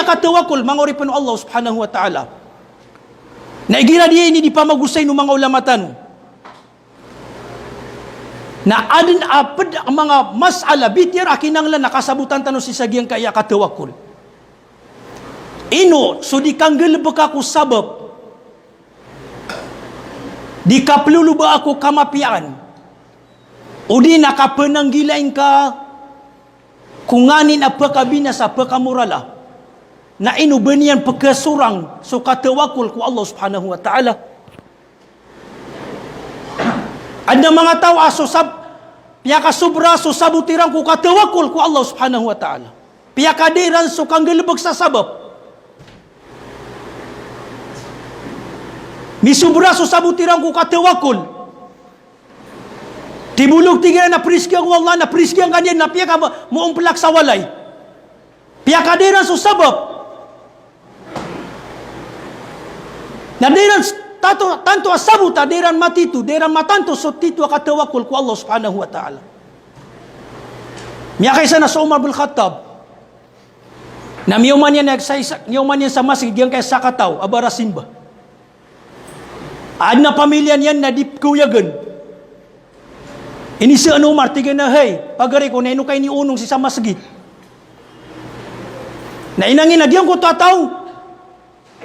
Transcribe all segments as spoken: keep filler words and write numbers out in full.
katawakol, manga oripen o Allah subhanahu wa ta'ala. Na igira di ini di pamagosay o manga ulama tano. Na aden a ped a manga masala bitiyar a kinanglan a kasabotan tano sii sa giyangkaya katawakol. Ino so di kanggalebeka ko sabap di kapeloloba ako kamapiyaan, odi na kapenanggilai ngka ko nganin a pekabinasa, pekamorala. Na ino ba niyan pekesorang so katawakol ko Allah subhanahu wa ta'ala? Aden a manga taw a so sab-, piyakasobra so sabot iran ko katawakol ko Allah subhanahu wa ta'ala. Piyakada iran so kanggalebek sa sabap. Misobra so sabot iran ko katawakol. Tibolog, tig iran, na perizkian ko Allah, na perizkian ka niyan, na piyaka mo-, moompelak sa walay. Piyakada iran so sabap. Na da iran s-, tanto, tanto a sabot a da iran matito, da iran matanto so tito a katawakol ko Allah subhanahu wa ta'ala. Miyakaisa na so Umar bin Khattab. Na miyoman iyan sa isa, miyoman iyan sa masgit giyangkaya sakataw a barasimba. Aden a pamiliya niyan na di pekeoyagen. Inisaan o Umar, tig iyan a, "Hay, pagari ko, na ino ka inionong sii sa masgit?" Na inangin a giyangkoto a taw,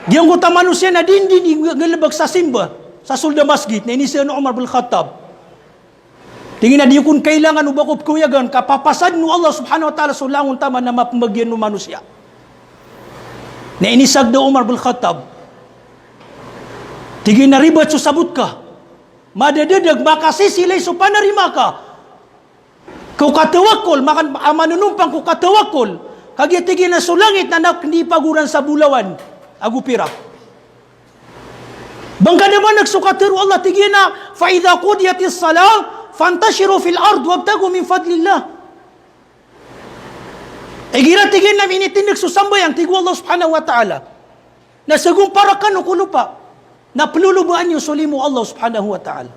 giyangkoto a manosiya na di, di, di nggalebek sa simba sa soled a masgit. Na inisaan o Umar bin Khattab. Tig iyan a di kon kailangan o ba ko pekeoyagan ka papasaden o Allah subhanahu wa ta'ala so langon taman a mapembagian o manosiya. Na inisaged o Umar bin Khattab. Tig iyan a ribat so sabot ka. Madadadeg, makasisilay so panarima ka ko katawakol, makan-, a manonompang ko katawakol. Kagiya tig iyan a so langit na nak-, di pagoran sa bolawan ago pirak. Bangka da maneg so katharo o Allah, tig iyan a, "Fa idha qudiyatis salah, fantashiru fil ard wabtaghu min fadlillah." Igira, tig iyan, na minitindeg so sambayang, tig o Allah subhanahu wa ta'ala, na sagompara kano ko lopa, na pelolobaan iyo so limo o Allah subhanahu wa ta'ala.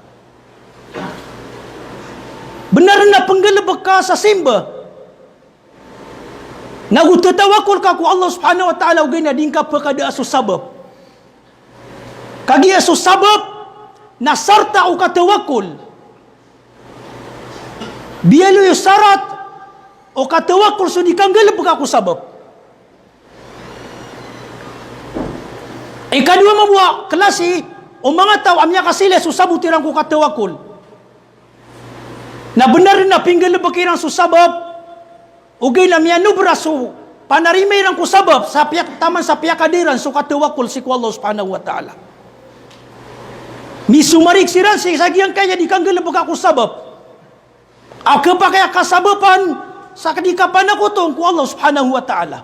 Benar na penggalebek ka sa simba. Nago tatawakol ka ko Allah subhanahu wa ta'ala, ogaid na di ngka pekada so sabap. Kagiya so sabap na sarta o katawakol. Biyaloy o sarat o katawakol so di kanggalebek ka ko sabap. Ikadowa mambo a klasi o manga taw a miyakasilay so sabot iran ko katawakol. Na benar na pinggalebek iran so sabap, ogaid na miyanobra so panarima iran ko sabap, sa piyak-, taman sa piyakada iran so katawakol sii ko Allah subhanahu wa ta'ala. Misomarig siran sii sa giyangkaya di kanggalebek ka ko sabap. A kepakay a kasabapan sa di kapanakoton ko Allah subhanahu wa ta'ala.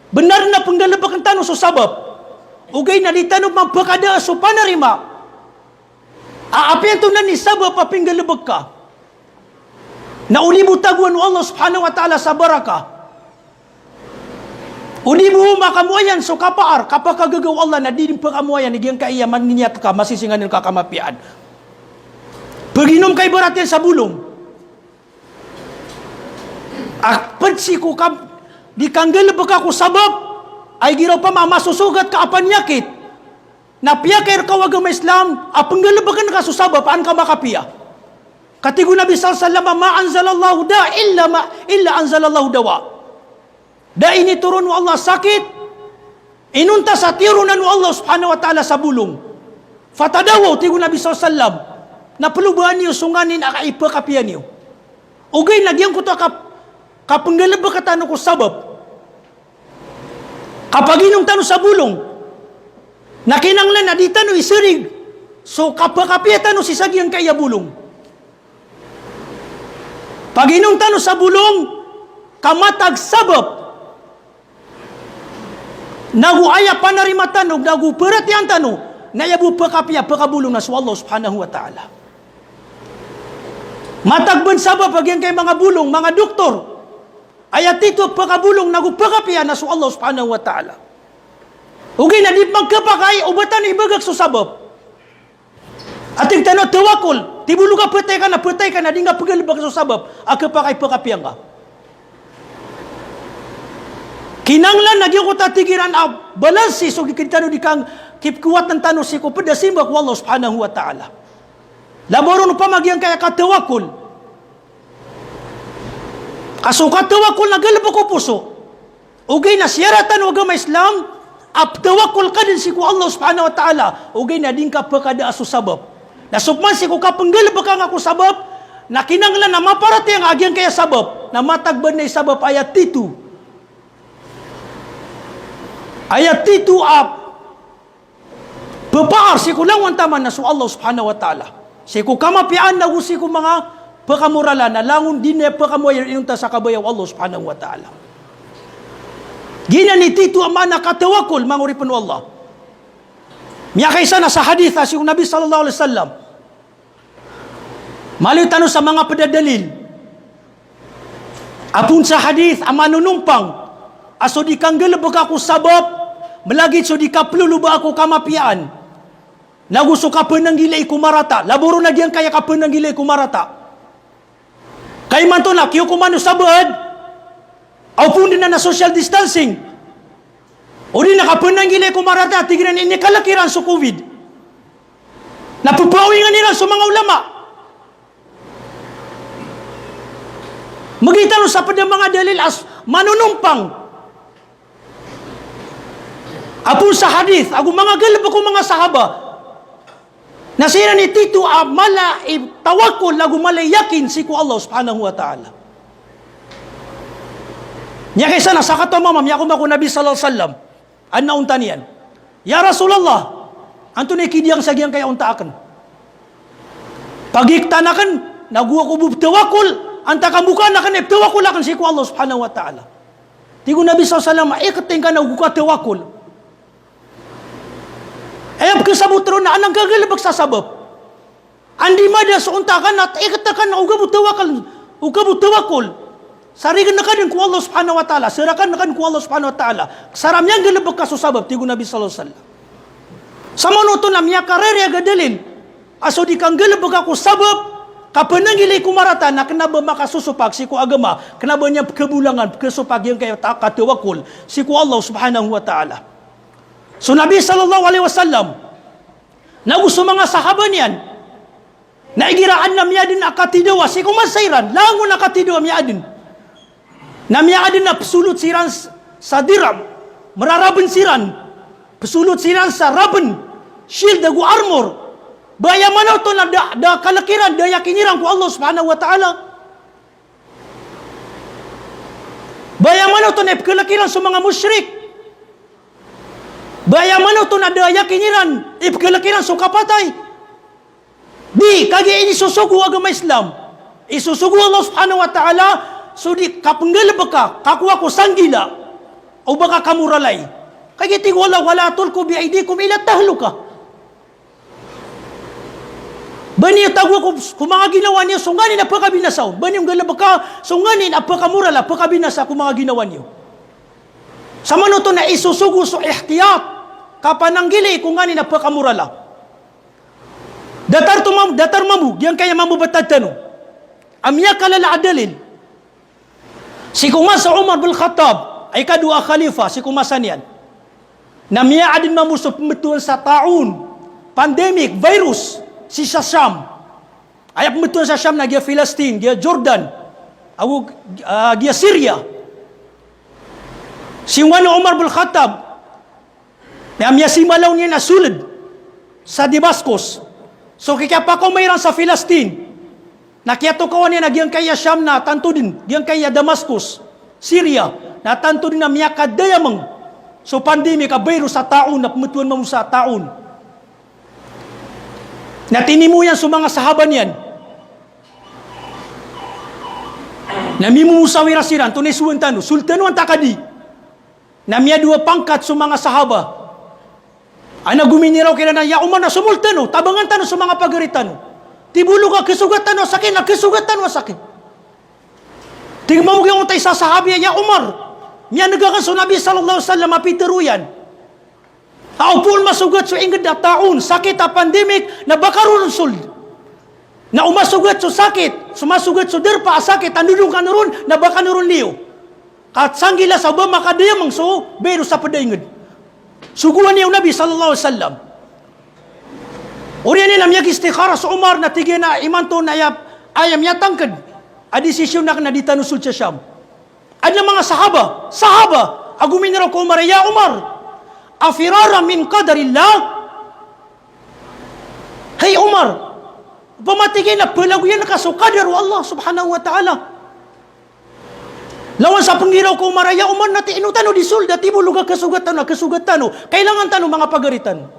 Benar na penggalebeken tano so sabap, ogaid na di tano man pekada so panarima. A, apiya antonaa i sabap a pinggalebek ka, na o di bo tagoan o Allah subhanahu wa ta'ala sa barakah. O di bo makamoayan so kapaar, kapakagaga o Allah, na di den pekamoayan i giyangkaya maniyat ka, masisinganin ka kamapiyaan. Peginom ka ibarat iyan sa bolong. A ped sii ko kam-, di kanggalebek ka ko sabap, a igira opama masosogat ka a paniyakit. Na piyakay rka o agama Islam a penggalebeken ka so sabap an ka makapiya. Ka tig o Nabi sallallahu alaihi wasallam, "Ma anzalallahu da illa ma, illa anzalallahu dawa." Da initoron o Allah sakit inonta sa tiyoronan o Allah subhanahu wa ta'ala sa bolong. Fatadawaw, tig o Nabi sallallahu alaihi wasallam, na pelobaan iyo so nganin a ipekapiya niyo. Ogaid na giyangkoto a kap-, kapenggalebeka tano ko sabap. Kapaginom tano sa bolong, na kinanglan a di tano iserig so kapakapiya tano sii sa giyangkaya bolong. Paginom tano sa bolong, ka matag sabap nago aya panarima tano, nago paratiyayaan tano, na aya bo pekapiya, pekabolong na so Allah subhanahu wa ta'ala. Matag ben sabap a giyangkai manga bolong, manga doktor, aya tito pekabolong nago pekapiya na so Allah subhanahu wa ta'ala. Ogaid na di pman kepakay o ba tano ibagak so sabap. A tig tano a tawakol, tibolog a petay ka na, petay ka na, di nga pegalebek so sabap a kepakay pekapiya nga. Kinanglan a giyangkoto a tig iran a balansi so gii tano di kang kipkowatan tano sii ko pd a simba ko Allah subhanahu wa ta'ala. Labaw ron opama giyangkaya katawakkol. Ka so katawakkol na galbk o poso. Ogaid na siyaratan o agama Islam a ptawakkol ka dn sii ko Allah subhanahu wa ta'ala. Ogaid na di ngka pkadaa so sabap. Na so pman sii ko kapnggalbka ngka ko sabap, na kinanglan a maparatiyaya ngka a giyangkaya sabap. Na matag ba dn i sabap aya tito. Aya tito a ppaar sii ko langowan taman na so Allah subhanahu wa ta'ala. Sii ko kamapiyaan ago sii ko manga pkamoralan a langon di niyan pkamoralan inonta sa kabaya o Allah subhanahu wa ta'ala. Giyanan i tito a maana a katawakkol, manga oripn o Allah. Miyakaisa na sa hadith a sii ko Nabi sallallahu alaihi wasallam. Maliyo tano sa manga pd a dalil. Apiya sa hadith a manonompang a so di kanggalbka ko sabap, mlagid so di kaploloba ko kamapiyaan. Nago so kapnanggilai ko marata, labaw ron a giyangkaya kapnanggilai ko marata. Ka imanto na kiyokoman o sabaad, apiya dn a social distancing. O di na kapnanggilai ko marata, tig iran a inikalk iran so covid. Na ppaawingan iran so manga ulama. Mgitaro sa pd a manga dalil a manonompang. Apiya sa hadith, ago manga galbk o manga sahaba. Na siran i tito a mala i tawakkol, ago mala i yakin sii ko Allah subhanahu wa ta'ala. Miyakaisa na sakataw a mama, miyakowa ko Nabi sallallahu alaihi wasallam. Adn a onta niyan. Ya Rasulullah, antonaa i kidiyang sa giyangkaya onta akn? Pagiktan akn, nago ako bo ptawakkol, antaa ka mbokaan akn i ptawakkol akn sii ko Allah subhanahu wa ta'ala. Tig o Nabi sallallahu alaihi wasallam, ikti ngka na go ka tawakkol. Aya pkhasabot ron na anan ka galbk sa sabap. Anda i mada so onta ka na ikti ka na go ka bo tawakkol, go ka bo tawakkol. Sarign ka dn ko Allah subhanahu wa ta'ala, sarakan ka dn ko Allah subhanahu wa ta'ala. Sa ra miyanggalbk ka so sabap, tig o Nabi sallallahu alaihi wasallam. Samanoto na miyakarariyag a dalil a so di kanggalbka ko sabap, kapnanggilai ko marata na kna ba makasosopag sii ko agama, kna ba niyan pkhabolangan, pkhasopag giyangkaya ta-, katawakkol sii ko Allah subhanahu wa ta'ala. So Nabi sallallahu alaihi wasallam, nago so manga sahaba niyan, na igira adn a miyadn a katidawa sii ko masa iran, langon a katidawa miyadn. Na miyadn a psolot siran s-, sa diram, mrarabn siran, psolot siran sa rabn, shield ago armor. Ba aya maana oto na da, da kalk iran, da yakin iran ko Allah subhanahu wa ta'ala. Ba aya maana oto na ipkhalk iran so manga mushrik. Ba aya maana oto na da yakin iran, ipkhalk iran so kapatay. Di, kagiya inisosogo o agama Islam. Isosogo o Allah subhanahu wa ta'ala, so di kapnggalbka, kakowa ko sanggila, o ba ka kamoralay. Kagiya tig o Allah, "Wala tulqu bi aydikum ila tahlukah." Ba niyo tagoa ko, ko manga ginawa niyo so nganin a pkabinasa on. Ba niyo nggalbka so nganin a pkamorala, pkabinasa ko manga ginawa niyo. Samanoto na isosogo so ihtiyat, kapananggilai ko nganin a pkamorala. Datar to mam-, datar mambo, giyangkaya mambo btad tano a miyakalala a dalil. Sii ko masa o Umar bin Khattab, a ikadowa a khalifa, sii ko masa niyan, na miyaadn mambo so pmbtowan sa ta'un, pandemic, virus, sii sa Sham. Aya pmbtowan sa Sham na giya Filistin, giya Jordan, ago, ah, giya Syria. Sii ko masa o Umar bin Khattab, na miyasimbalaw niyan a sold sa Damascus. So kikiyapakaoma iran sa Filistin, na kiyatokawan iyan a giyangkaya Sham na tanto dn, giyangkaya Damascus, Syria, na tanto dn a miyakadayamang so pandemic a virus a ta'un, na pmbtowan mambo sa ta'un. Na tinimo iyan so manga sahaba niyan. Na mimosawira siran, antonaa i sowaan tano, sold tano antaa ka di. Na miyadowa pangkat so manga sahaba. Ana gominiraw kiran a, "Ya Umar, na somold tano, tabangan tano so manga pagari tano. Tibolog a khasogat tano a sakit, na khasogat tano a sakit." Tig mambo giyangkoto a isa a sahabi a, "Ya Umar, miyaneg akn so Nabi sallallahu alaihi wasallam a pitharo iyan a opama on masogat so ingd a ta'un, sakit a pandemic, na ba ka ron sold. Na o masogat so sakit, so masogat so darpa a sakit a ndodon kano ron, na ba kano ron liyo." Ka sanggila sa o ba makadiyamang so biro sa pdaingd. Sogoan iyan o Nabi sallallahu alaihi wasallam. Oriyan iyan na miyagistikhara so Umar na tig iyan a imanto na aya, aya miyatangkd a desisyon akn na di tano sold sa Sham. Adn a manga sahaba, sahaba, a gominiraw ko Umar, "Ya Umar, afirara min qadarillah?" Hay Umar, opama tig iyan na palagoyan ka so kadar o Allah subhanahu wa ta'ala. Lawan sa pnggiraw ko Umar a, "Ya Umar, na tig iyan, o tano di sold a tibolog a kasogat tano, a kasogat tano, kailangan tano manga pagari tano."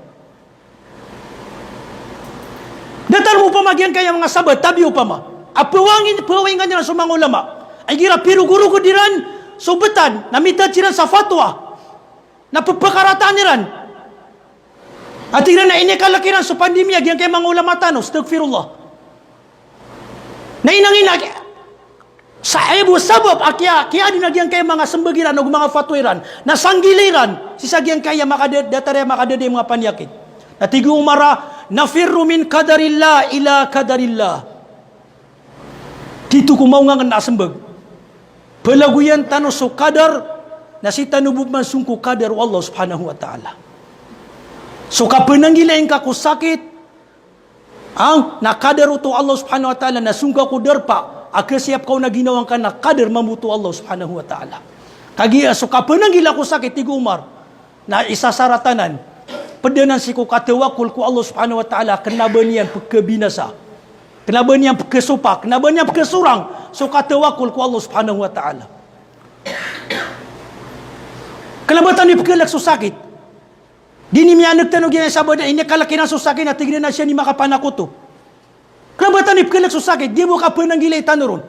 Datar mo opama giyangkaya manga sahabat, tabi opama. A pawangin, pawaingan iran so manga ulama. Ay gira pirogorogod iran so btad, na mitad siran sa fatwa. Na pphakarataan iran. A tig iran na inikalk iran so pandemiya giyangkaya manga ulama tano, astaghfirullah. Na inangina, sa aya bo sabap a kiya, kiyaadn a giyangkaya manga smbag iran, ago manga fatwa iran. Na sanggila iran, sii sa giyangkaya makada-, datar a makadadiyamang a paniyakit. Na tig o Umar a, "Nafirru min qadarillah ila qadarillah." Tito ko maongangn a smbag. Palagoyan tano so kadar, na sii tano bo pman song ko kadar o Allah subhanahu wa ta'ala. So kapnanggilai ngka ko sakit, ang, na kadar oto o Allah subhanahu wa ta'ala, na song ka ko darpa, a kasiyap ka on a ginawa ngka na kadar mambo oto o Allah subhanahu wa ta'ala. Kagiya so kapnanggila ko sakit, tig o Umar, na isa sa ratanan, pd anan sii ko katawakol ko Allah subhanahu wa ta'ala, kna ba niyan pkhabinasa. Kna ba niyan pkhasopak, kna ba niyan pkhasorang, so katawakol ko Allah subhanahu wa ta'ala. Kna ba tano di pkhalk so sakit. Di niyan miyaneg tano giyangkaya sahabat a inikalk iran so sakit na tig iran a siya i makapanakoto. Kna ba tano di pkhalk so sakit, di bo kapnanggilai tano ron.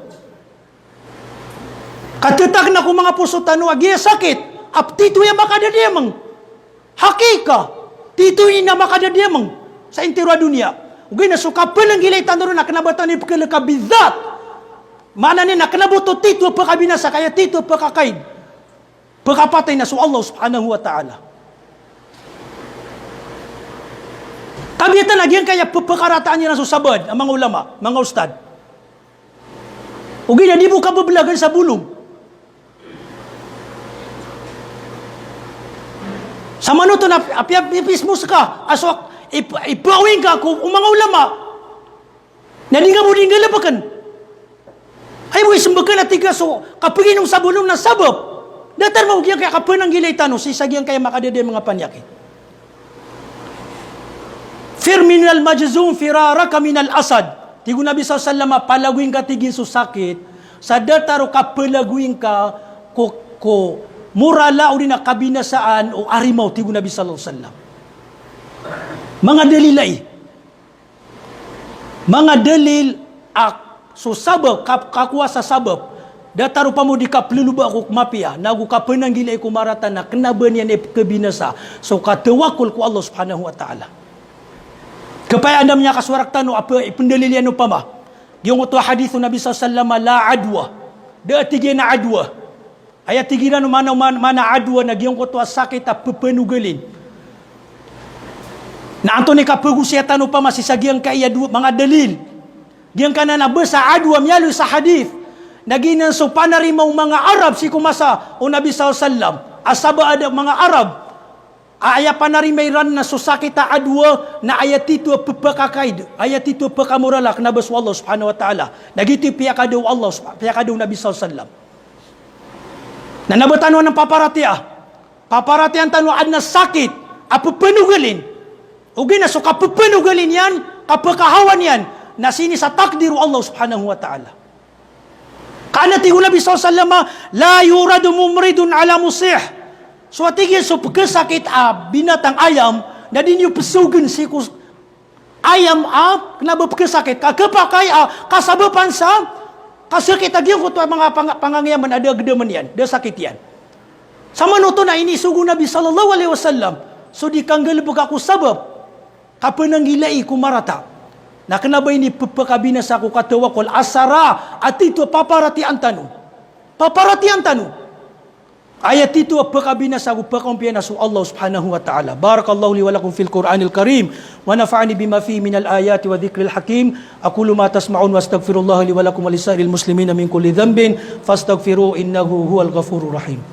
Katatakna ko manga poso tano a giya sakit, a tito iyan makadadiyamang. Hakika, tito iyan makadadiyamang sa intiro a doniya. Ogaid na so kapnanggilai tano ron na kna ba tano di pkhalk a bidhat. Maana niyan na kna ba oto tito a pkhabinasa, ka aya tito a pkhakaid, pkhapatay na so Allah subhanahu wa ta'ala. Tabiya tano a giyangkaya pphakarataan iran so sahabat, a manga ulama, manga ustad. Ogaid na di bo kabablagan sa bolong. Samanoto na apiya, apiya pismos ka, a so ip-, ipawing ka ko manga ulama. Na di nga bo di nggalbkn. Ay bo ismbag ka na tig ka so kapginom sa bolong na sabap. Datar mambo giyangkaya kapnanggilai tano sii sa giyangkaya makadadiyamang a paniyakit. Fir minal majzum firaraka minal asad. Tig o Nabi sallallahu alaihi wasallam, palagoy ngka, tig iyan, so sakit sa datar o kapalagoy ngka ko, ko morala odi na kabinasaan o arimaw, tig o Nabi sallallahu alaihi wasallam. Manga dalil ai. Manga dalil a so sabap, ka-, kakowa sa sabap. Datar opama o di kaploloba ko mapiya, nago kapnanggilai ko marata na kna ba niyan ipkhabinasa so katawakol ko Allah subhanahu wa ta'ala. Khapakay anda miyakasowa rktano a ipndalil iyan opama. Giyangkoto a hadith o Nabi sallallahu alaihi wasallam, la adwa. Da a tig iyan a adwa. Aya tig iran o maana, maana, maana adwa na giyangkoto a sakit a ppanogalin. Na antonaa i kapagosaya tano opama sii sa giyangkaya dowa, manga dalil. Giyangkanan a basa adwa miyaaloy sa hadith. Na giyanan so panarima o manga Arab sii ko masa o Nabi sallallahu alaihi wasallam. A sabap a da manga Arab. A aya panarima iran na so sakit a adwa na aya tito a pphakakaid, aya tito a pkamorala kna ba so Allah subhanahu wa ta'ala. Na giyoto i piyakada o Allah subha-, piyakada o Nabi sallallahu alaihi wasallam. Na kna ba tano anan paparatiyaya. Paparatiyayaan tano a adn a sakit a ppanogalin. Ogaid na so kappanogalin iyan, kapakahawa niyan, na sii sa takdir o Allah subhanahu wa ta'ala. Ka na tig o Nabi sallallahu alaihi wasallam, la yuradu mumridun ala musih. So a tig iyan so pkhasakit a binatang ayam, na di niyo psogn sii ko ayam a kna ba pkhasakit. Ka khapakay a kasabapan sa kasakit a giyangkoto a manga pang-, pangangayaman a da gdamn iyan, da sakit iyan. Samanoto na inisogo o Nabi sallallahu alaihi wasallam so di kanggalbka ko sabap. Kapnanggilai ko marata. Na kna ba ini pphakabinasa ko katawakol a sara a tito a paparatiyayaan tano. Paparatiyayaan tano. Aya tito a pkabinasa ago pkaompiya na so Allah subhanahu wa ta'ala. Barakallahu li wa lakum fil Qur'anil Karim, wa nafa'ani bima fihi minal ayati wa dhikril hakim. Aqulu ma tasma'un, wa astaghfirullaha li wa lakum wa lisairil muslimina min kulli dhanbin, fastaghfiruhu innahu huwal ghafurur rahim.